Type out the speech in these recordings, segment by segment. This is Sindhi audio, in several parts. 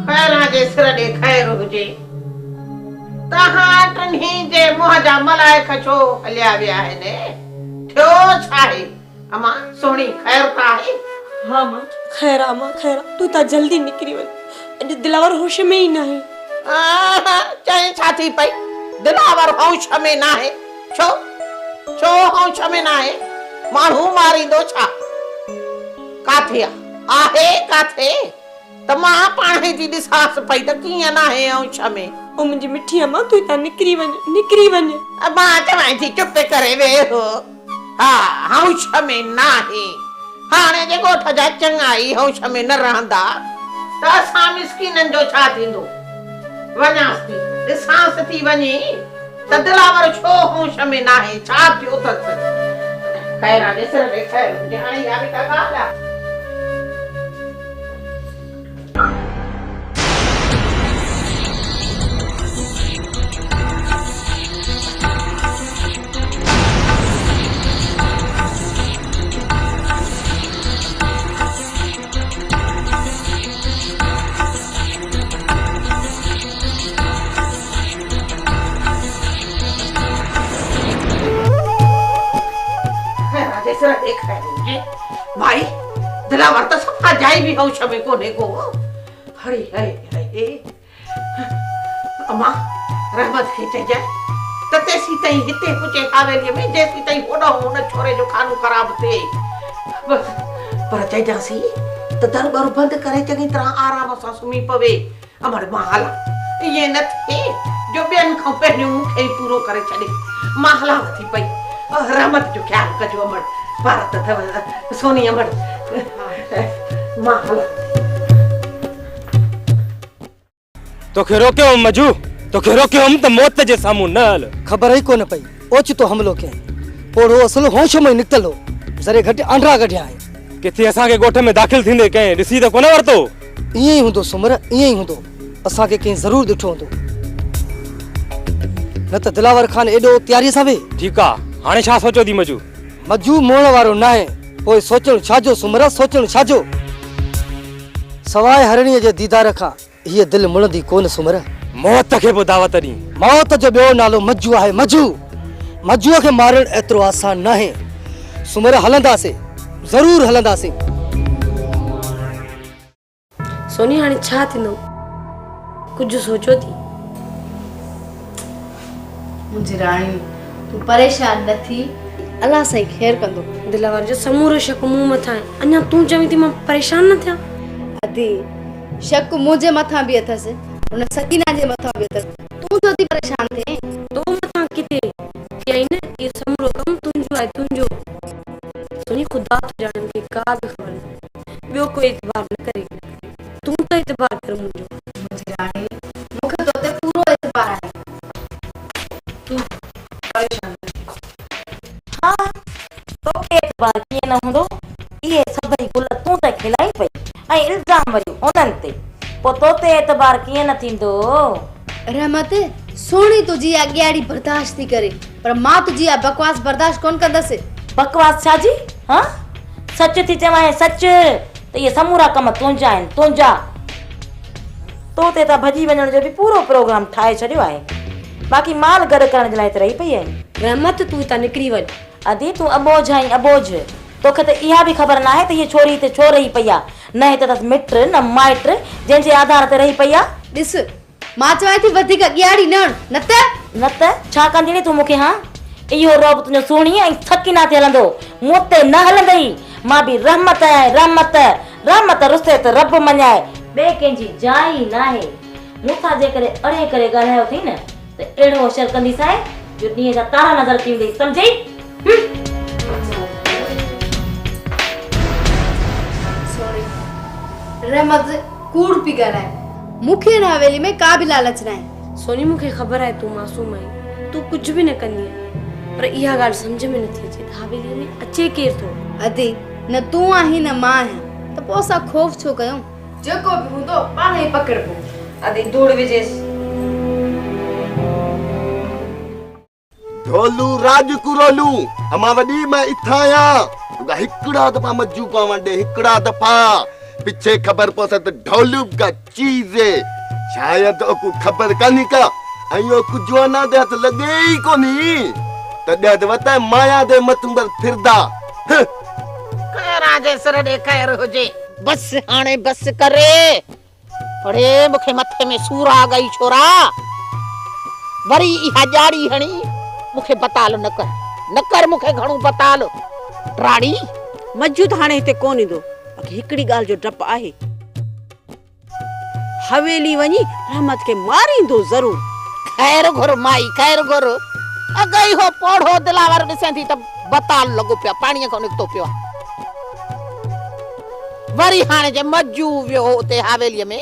خيران جي سر ڏي خير هجي. توهان ٽنهي جي منهن جا ملائڪ ڇو هليا ويا آهن؟ ٿيو ڇاهي؟ امان سهڻي خير ته آهي؟ ها امان خير آ امان خير آ تون هتان جلدي نڪري وڃ اڄ دلاور هوش ۾ ئي ناهي. چئين ڇا ٿي پئي دلاور هوش ۾ ناهي ڇو ڇو هوش ۾ ناهي ماڻهو ماريندو ڇا ڪاٿي آ آهي ڪاٿي ته مان پاڻهي ٿي ڏسانس پئي ته ڪيئن ناهي هوش ۾. او منهنجي مٺي امان تون هتان نڪري وڃ نڪري وڃ. امان چوانء ٿي چپ ڪري ويهه. ها هوش ۾ ناهي. هاڻي جي ڳوٺ جا چڱا ئي هوش ۾ نه رهندا ته اسان مسڪينن جو ڇا ٿيندو؟ وڃانس ٿي، ڏسانس ٿي وڃي ته دلاور ڇو هوش ۾ ناهي، ڇا ٿيو اٿس؟ خير آ ڏس ري خير هجي، هاڻي اها به ڪا ڳالهه آ. ڀائي دلاور ته صفا جائي به هوش ۾ ڪونهي ڪو. هڙي هڙي هڙي امان رحمت کي چئجانء ته تيسيتائين هتي هجي حاويليء ۾ جيسيتائين هوڏانهن هن ڇوري جو خانو خراب ٿئي. بس پر چئجانسين ته در ٻر بند ڪري چڱي طرح آرام سان سمهي پوي. امڙ مان هلان. ائين نه ٿئي جو ٻين کان پهريون مون کي ئي پورو ڪري ڇڏي. مان هلانو ٿي پئي. رحمت جو خيال ڪجو امڙ. پارت اٿو سوني امڙ. مان هلان. توکي روڪيو هئم مجو، توکي روڪيو هئم ته موت جي سامهون نه هل. خبر ئي ڪونه پئي، اوچتو حملو ڪيائين. پوڙهو اصل هوش مان ئي نڪتل هو. ذري گهٽ آنڊرا ڪڍيا آهن. ڪٿي اسان کي ڳوٺ ۾ داخل ٿيندي ڪنهن ڏسي ته ڪونه ورتو؟ ائين ئي هوندو سومر، ائين ئي هوندو. اسان کي ڪنهن ضرور ڏٺو هوندو. نه ته دلاور خان ايڏو تياريء سان ويهي. ٺيڪ آ، هاڻي ڇا سوچيو ٿي مجو؟ مجو موڙڻ وارو ناهي، پوء سوچڻ ڇا جو سومر، سوچڻ ڇا جو؟ سواء هرڻيء جي ديدار کان هيء دل مڙندي ڪونه سومر. موت کي به دعوت ڏين. موت جو ٻيو نالو مجو آهي، مجو! مجوء کي مارڻ ايترو آسان ناهي. سومر هلنداسين، ضرور هلنداسين. سوني هاڻي ڇا ٿيندو؟ ڪجهه سوچيو ٿي. منهنجي راڻي تون پريشان نه ٿي الله سائين خير ڪندو. دلاور جو سمورو شڪ مون مٿان آهي اڃا تون چوين ٿي مان پريشان نه ٿيان. ادي شڪ منهنجي مٿان به اٿس ان سڪينا جي مٿان به اٿس تون ڇو ٿي پريشان ٿئين. تو مٿان ڪٿي چيائين نه اهو سمورو ڪم تنهنجو آهي تنهنجو. سوني خدا ٿو ڄاڻي مون کي ڪا به خبر ناهي. ٻيو ڪو اعتبار نه ڪري تون ته اعتبار ڪر منهنجو. منهنجي راڻي مون کي تو تي پورو اعتبار آهي. تون پريشان نه ٿي. ها توکي اعتبار ڪيئن نه هوندو اهي سڀئي گل تون ته کلائين پئي ۽ الزام وري انهن تي پوء توتي اعتبار ڪيئن نه ٿيندو. رحمت سهڻي تنهنجي اها ڳياڙي برداشت ٿي ڪري پر مان تنهنجي اها بڪواس برداشت ڪونه ڪندس. بڪواس ڇا جي؟ ها؟ سچ ٿي چوانء سچ ته اهي سمورا ڪم تنهنجا آهن، تنهنجا. تو تي ته ڀڄي وڃڻ جو به پورو پروگرام ٺاهي ڇڏيو آهي. باقي مال گڏ ڪرڻ جي لاء هت رهي پئي آهين. رحمت تون هتان نڪري وڃ. ادي تون اٻوجهه آهين اٻوجهه. توکي ته اها به خبر ناهي ته هيء ڇوري هتي ڇو رهي پئي آ. نه هتي اٿس مٽ نه مائٽ جنهن جي آڌار تي رهي پئي آ. ڏس مان چوانء ٿي وڌيڪ ڳياڙي نه هڻ، نه ته. نه ته ڇا ڪندينء تون مون کي هان؟ اهو رعب تنهنجو سهڻي ۽ سڪينه تي هلندو، مون تي نه هلندئي. مان به رحمت آهيان رحمت، رحمت رسي ته رب مڃائي. ٻئي ڪنهن جي جاء ئي ناهي. مون سان جيڪڏهن اڙي ڪري ڳالهايو اٿئي نه ته اهڙو حشر ڪنديسانء جو ڏينهن جا تارا نظر اچي ويندئي، سمجهئي؟ هم. سهڻي، رحمت ڪوڙ پئي ڳالهائي. مون کي هن حويلي ۾ ڪا به لالچ ناهي. سوني مون کي خبر آهي تون معصوم آهين، تون ڪجهه به نه ڪندينء، پر اها ڳالهه سمجهه ۾ نٿي اچي ته حويليء ۾ اچي ڪير ٿو؟ ادي، نه تون آهين نه مان آهيان، ته پوء اسان خوف ڇو ڪيون؟ جيڪو به هوندو پاڻ ئي پڪڙبو. ادي ڌوڙ وجهيس. ڍولو راڄ ڪرولو امان وڏي مان اتھان آيان رڳا ھڪڙا دفعا مجو پاوڻ ڏي ھڪڙا دفعا پڇي خبر پوسي ته ڍولو به ڪا چيز اي. شايد اوڪو خبر ڪانهي ڪا ۽ اوڪو جوانا the هٿ لڳي ئي ڪونهي. تڏهن ته وتائي مايا the مٿون بس ڦردا. هه. خيران جي سر ڏي خير هجي. بس هاڻي بس ڪري. اڙي مون کي مٿي ۾ سور آ ڳئي ڇورا. وري اها ڄاڙي هڻي مون کي بتال نه ڪر. نه ڪر مون کي گهڻو بتال. ٽراڙي. مجو ته هاڻي هتي ڪونه ايندو. باقي هڪڙي ڳالهه جو ڊپ آهي. حويلي وڃي رحمت کي ماريندو ضرور. خير گهر مائي خير گهر. اڳ ئي هو پوڙهو دلاور ڏسين ٿي ته بتال لڳو پيو آ، پاڻيء کان نڪتو پيو آ. وري هاڻي جي مجو ويو هو اتي حويليء ۾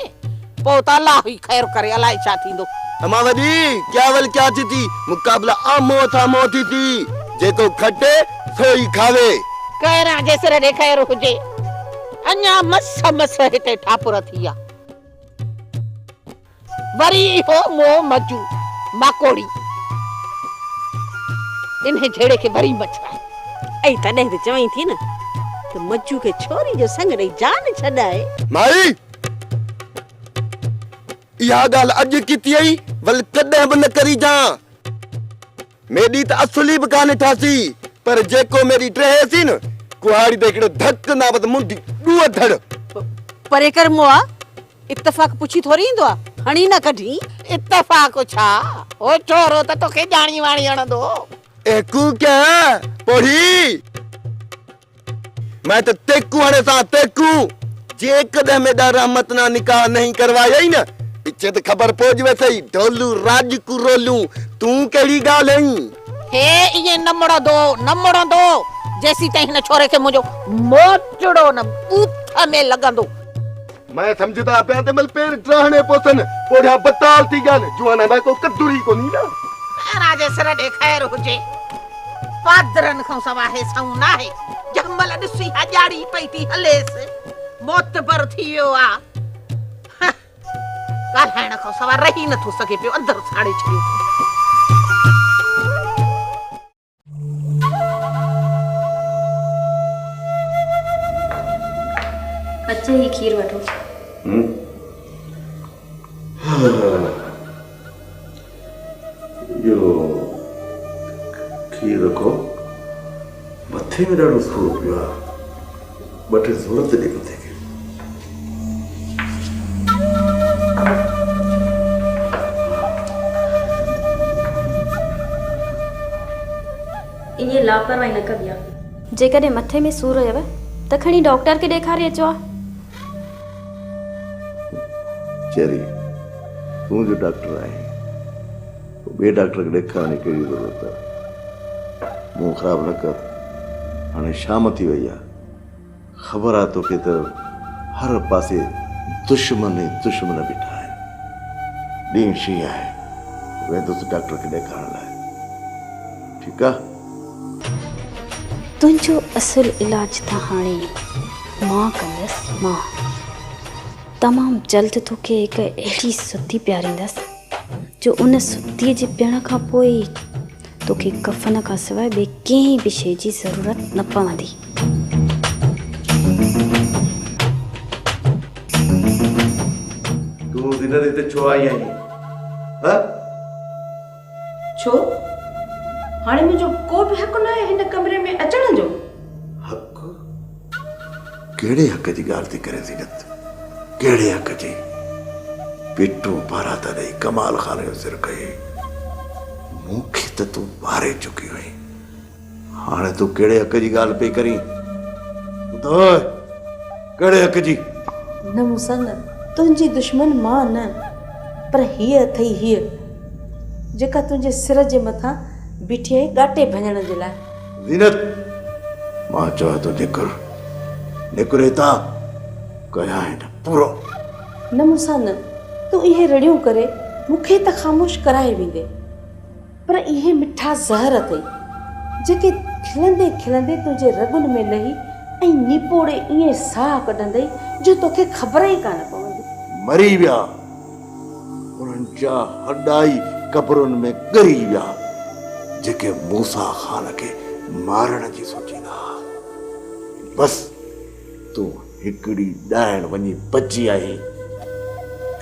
پوء ته الله ئي خير ڪري الائي ڇا ٿيندو. امان وڏي ڪيا ول ڪيا ٿي ٿي مقابلا آمهون سامهون ٿي ٿي جيڪو کٽي سو ئي کاوي. خيران جي سر ڏي خير هجي. اڃا مس مس هتي ٺاپر ٿي آ. وري اهو مئو مجو ماڪوڙي. انهي جهيڙي کي وري مڇرائي. ائي تڏهن ته چوين ٿي نه ته مجو کي ڇوري جو سڱ ڏئي جان ڇڏائي. مائي! اها ڳالهه اڄ ڪيتي اٿئي، ول ڪڏهن به نه ڪريجان. ميڏي ته اصل ئي به ڪانه ٺاسي، پر جيڪو ميڏي ٽهيسي نه، ڪهاڙي تي هڪڙو ڌڪ ڏنان ته منڍي ڏوهه ڌڙ. پري ڪر مئا، اتفاق پڇي ٿوري ايندو آ، هڻي نه ڪڍين. اتفاق ڇا، هو ڇورو ته توکي ڄاڻي واڻي هڻندو. ايڪو ڪيا پوڙهي. مين ته تيڪون هڻي سان تيڪون. جيڪڏهن ميڏا رحمت نا نڪاح نهين ڪروايئي نه، پڇي ته خبر پوڄ ويسئي، ڍولو راڄ ڪو رولون، تون ڪهڙي ڳالهه هئين؟ هي ائين نه مڙندو، نه مڙندو، جيسيتائين هن ڇوري کي منهنجو موچڙو نه ٻوٿ ۾ لڳندو. مين سمجهدا پيا ته مل پير ڊاهڻي پوسن، پوڙهيا بتال ٿي گيا آهن، جوانن لاء ڪو قدر ئي ڪونهي نه. خيران جي سر ڏي خير هجي، پادرن کان سوا هي سنئون ناهي، جنهن مهل ڏس اها ڄاڙي پئي ٿي هليس، معتبر ٿي ويو آ، هه ڳالهائڻ کان سوا رهي نٿو سگهي پيو، اندر ساڙي ڇڏيو اٿس. اچ هي کير وٺو. اهو کير رکو. مٿي ۾ ڏاڍو سور پيو آهي. ٻه ٽي زور ته ڏي مٿي کي. ائين لاپرواهي نه ڪبي آ. جيڪڏهن مٿي ۾ سور هيو ته کڻي ڊاڪٽر کي ڏيکاري اچو ها. چري، تون جو ڊاڪٽر آهين، پوء ٻئي ڊاڪٽر کي ڏيکارڻ جي ڪهڙي ضرورت آ؟ منهن خراب نه ڪر، هاڻي شام ٿي وئي آ. خبر آ توکي ته هر پاسي دشمن ئي دشمن بيٺا آهن. ڏينهن شينهن آهي، ويندس ڊاڪٽر کي ڏيکارڻ لاء. ٺيڪ آ؟ تنهنجو اصل علاج ته هاڻي مان ڪندس مان. تمام جلد توکي هڪ اهڙي ستي پياريندس جو ان ستيء جي پيئڻ کان پوء ئي توکي ڪفن کان سواء ٻي ڪنهن به شيء جي ضرورت نه پوندي. تون زينت هتي ڇو آئي آهين؟ ها؟ ڇو؟ هاڻي منهنجو ڪو به حق ناهي هن ڪمري ۾ اچڻ جو؟ حق؟ ڪهڙي حق جي ڳالهه ٿي ڪرين زينت؟ ڪهڙي حق جي؟ پيٽون پاراتا ڏئي ڪمال خان جو سر ڪهي مون کي ته تون ماري چڪي هئين. هاڻي تون ڪهڙي حق جي ڳالهه پئي ڪرين؟ ٻڌاء ڪهڙي حق جي؟ نه مون سان نه، تنهنجي دشمن مان نه، پر هيء اٿئي هيء، جيڪا تنهنجي سر جي مٿان بيٺي آهي ڳاٽي ڀڃڻ جي لاء. زينت! مان چوان ٿو نڪر، نڪر هتان، ڪيان هن پورو. نه مون سان نه، تون اهي رڙيون ڪري مون کي ته خاموش ڪرائي ويندين. پر اهي مٺا زهر اٿئي، جيڪي کلندي کلندي تنهنجي رڳن ۾ لهي ۽ نيپوڙي ائين ساهه ڪڍندئي جو توکي خبر ئي ڪانه پوندي. مري ويا، انهن جا هڏا ئي قبرن ۾ ڳري ويا، جيڪي موسيٰ خان کي مارڻ جي سوچيندا ها. بس! تون هڪڙي ڏائڻ وڃي بچي آهي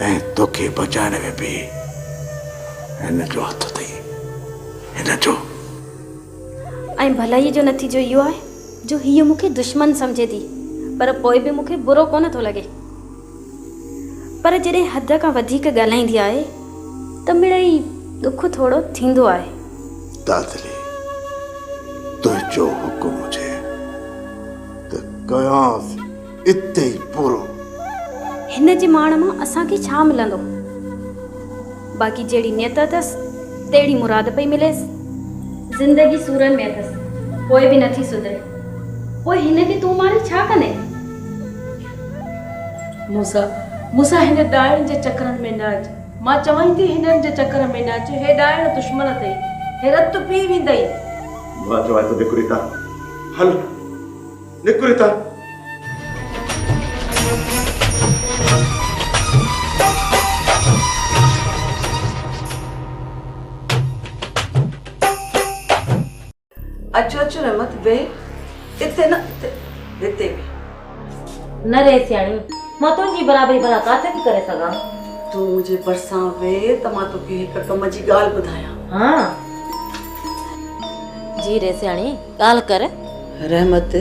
۽ توکي بچائڻ ۾ به هن جو هٿ اٿئي، هن جو. ۽ ڀلائيء جو نتيجو اهو آهي جو هيء مون کي دشمن سمجهي ٿي، پر پوء به مون کي برو ڪونه ٿو لڳي. پر جڏهن حد کان وڌيڪ ڳالهائيندي آهي ته مڙئي ڏک ٿورو ٿيندو آهي. دادلي، تنهنجو حڪم هجي ته ڪيانس اتي ئي پورو. هن جي ماڻ مان اسان کي ڇا ملندو؟ باقي جهڙي نيت اٿس تهڙي مراد پئي مليس. زندگي سورن ۾ اٿس پوء به نٿي سڌري. پوء هن کي تون ماري ڇا ڪندين؟ موسيٰ، موسيٰ هن ڏائڻ جي چڪرن ۾ نه اچ. مان چوانء ٿي هنن جي چڪر ۾ نه اچ، هي ڏائڻ دشمن اٿئي، هي رت پي ويندئي. مان چوانء ٿو نڪر هتان، هل نڪر هتان. اچ اچ رحمت ويهه اتي نه اتي هتي ويهه. نه ري سياڻي، مان تنهنجي برابري ڀلا ڪاٿي ٿي ڪري سگهان. تون منهنجي ڀرسان ويهه ته مان توکي هڪ ڪم جي ڳالهه ٻڌايان. ها جي ري سياڻي، ڳالهه ڪر. رحمت،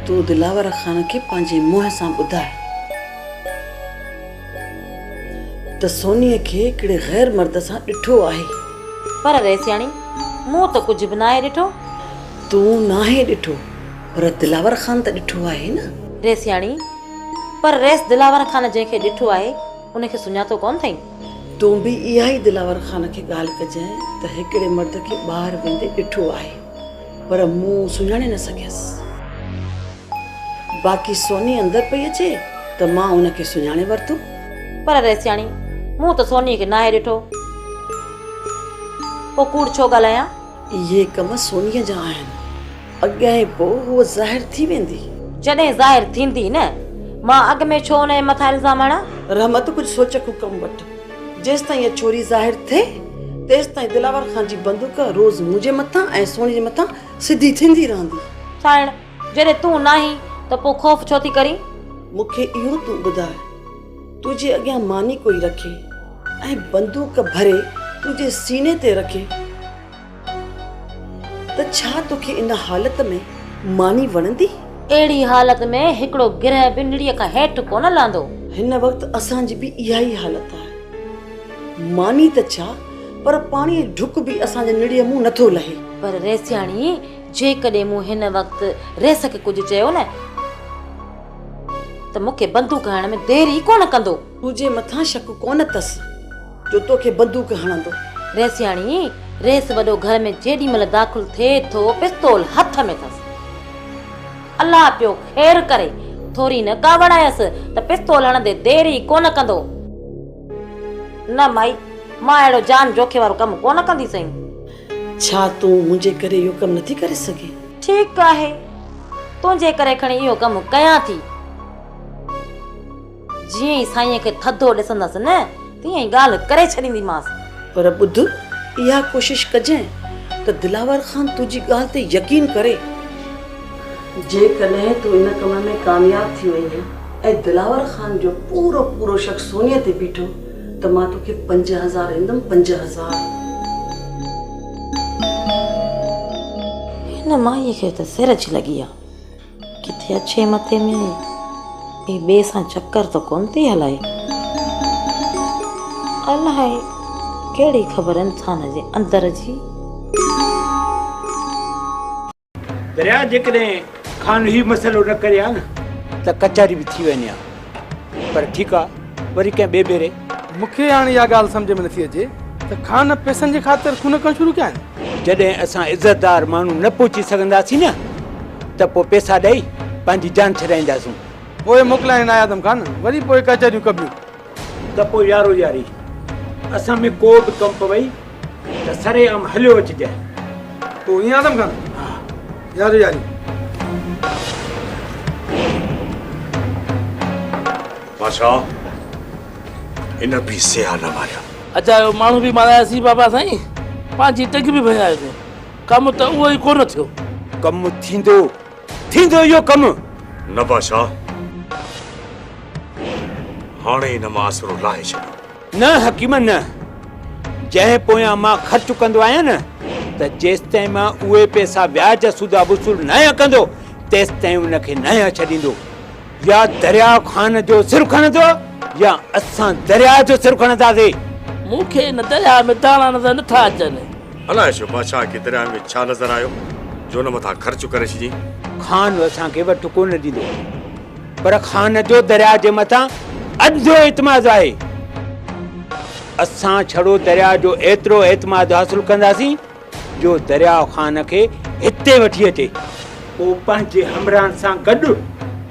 تون دلاور خان کي پنهنجي منهن سان ٻڌاء ته سونيء کي هڪڙي غير مرد سان ڏٺو آهي. پر رئيسياڻي، مون ته ڪجهه به ناهي ڏٺو. تون ناهي ڏٺو، پر دلاور خان ته ڏٺو آهي نه؟ رئيسياڻي، پر رئيس دلاور خان جنهن کي ڏٺو آهي، ان کي سڃاتو ڪونه اٿئي؟ تون به اها ئي دلاور خان کي ڳالهه ڪجانء ته هڪڙي مرد کي ٻاهر ويندي ڏٺو آهي، پر مون سڃاڻي نه سگهيس. باقي سوني اندر پئي اچي ته مان ان کي سڃاڻي ورتو. پر رئيسياڻي، مون ته سونيء کي ناهي ڏٺو. پوء ڪوڙ ڇو ڳالهايان؟ اهي ڪم سونيء جا آهن. اڳيان ۽ پوء هوء ظاهر ٿي ويندي. جڏهن ظاهر ٿيندي نه، مان اڳ ۾ ڇو ان جي مٿان الزام هڻان؟ رحمت ڪجهه سوچ کان ڪم وٺ. جيستائين اها ڇوري ظاهر ٿئي، تيستائين دلاور خان جي بندوق روز منهنجي مٿان ۽ سونيء جي مٿان سڌي ٿيندي رهندي. سانئڻ، جڏهن تون ناهين ته پوء خوف ڇو ٿي ڪرين؟ مون کي اهو تون ٻڌاء، تنهنجي اڳيان ماني ڪوئي رکي ۽ بندوق ڀري تنهنجي سيني تي رکي ته ڇا توکي ان حالت ۾ ماني وڻندي؟ اهڙي حالت ۾ هڪڙو گرهه به نڙيء کان هيٺ ڪونه لهندو. هن وقت اسان جي به اها ئي حالت آهي. ماني ته ڇا پر پاڻيء جو ڍڪ به اسان جي نڙيء مون نٿو لهي. پر ريسياڻي، جيڪڏهن مون هن وقت ريس کي ڪجهه چيو نه ته مون کي بندوق هڻڻ ۾ دير ئي ڪونه ڪندو. تنهنجي مٿان شڪ ڪونه اٿس جو توکي بندوق هڻندو. ريسياڻي، ريس وڏو گهر ۾ جيڏي مهل داخل ٿئي ٿو پستول هٿ ۾ اٿس. الله پيو خير ڪري، ٿوري نه ڪاوڙ آيس ته پستول هڻندي دير ئي ڪونه ڪندو. نه مائي، مان اهڙو جان جوکي وارو ڪم ڪونه ڪنديسئين. ڇا تون منهنجي ڪري اهو ڪم نٿي ڪري سگهين؟ ٺيڪ آهي، تنهنجي ڪري کڻي اهو ڪم ڪيان ٿي. جيئن ئي سائينء کي ٿڌو ڏسندس نه، تيئن ئي ڳالهه ڪري ڇڏينديمانس. پر ٻڌ، اها ڪوشش ڪجانء ته دلاور خان تنهنجي ڳالهه تي يقين ڪري. جيڪڏهن تون ان ڪم ۾ ڪامياب ٿي وئينء ۽ دلاور خان جو پورو پورو شڪ سونيء تي بيٺو ته مان توکي 5000 ڏيندم، 5000. هن مائيء کي ته سر جي لڳي آ. ڪٿي اڇي مٿي ۾ ڪنهن ٻئي سان چڪر ته ڪونه ٿي هلائي. الائي ڪهڙي خبر انسان جي اندر جي. درياء جيڪڏهن خان هي مسئلو نه ڪري ها نه ته ڪچهري به ٿي وڃي ها پر ٺيڪ آ وري ڪنهن ٻئي ڀيري. مون کي هاڻي اها ڳالهه سمجهه ۾ نٿي اچي ته خان پئسن جي خاطر خون ڪرڻ شروع ڪيا آهن. جڏهن اسان عزتدار ماڻهو نه پهچي سگهنداسين نه ته پوء پئسا ڏئي پنهنجي جان ڇڏائينداسون. پوء موڪلائڻ ناهي آدم خان وري پوء ڪچهريون ڪبيون. ته پوء يارو ياري اسان ۾ ڪو به ڪم پوئي ته سري عام هليو اچجانء. پوء ائين آدم خان؟ ها يارو ياري. بادشاهه هن به سيها نه ماريا. اجايو ماڻهو به ماراياسين بابا سائين، پنهنجي ٽنگ به ڀڃايوسين، ڪم ته اهو ئي ڪونه ٿيو. ڪم ٿيندو، ٿيندو اهو ڪم. نه بادشاهه، هاڻي هن مان آسرو لاهي ڇڏيو. نه حڪيم نه، جنهن پويان مان خرچ ڪندو آهيان نه ته جيستائين مان اهي پئسا وياج سوڌا وصول ناهيان ڪندو تيستائين ان کي ناهيان ڇڏيندو. يا درياء خان جو سر کڻندو يا اسان درياء جو سر کڻنداسين. مون کي ان درياء ۾ داڻا نظر نٿا اچن. الائي ڇو بادشاهه کي درياء ۾ ڇا نظر آيو جو ان مٿان خرچ ڪري ڇڏيائين. خان اسان کي وٺ ڪونه ڏيندو. پر خان جو درياء جي مٿان اڌو اعتماد آهي. اسان ڇڙو درياء جو ايترو اعتماد حاصل ڪنداسين جو درياء خان کي هتي وٺي اچي. پوء پنهنجي همراهن سان گڏ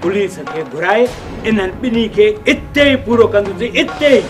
پوليس کي گهرائي انهن ٻنهي کي اتي ئي پورو ڪندوسين، اتي ئي.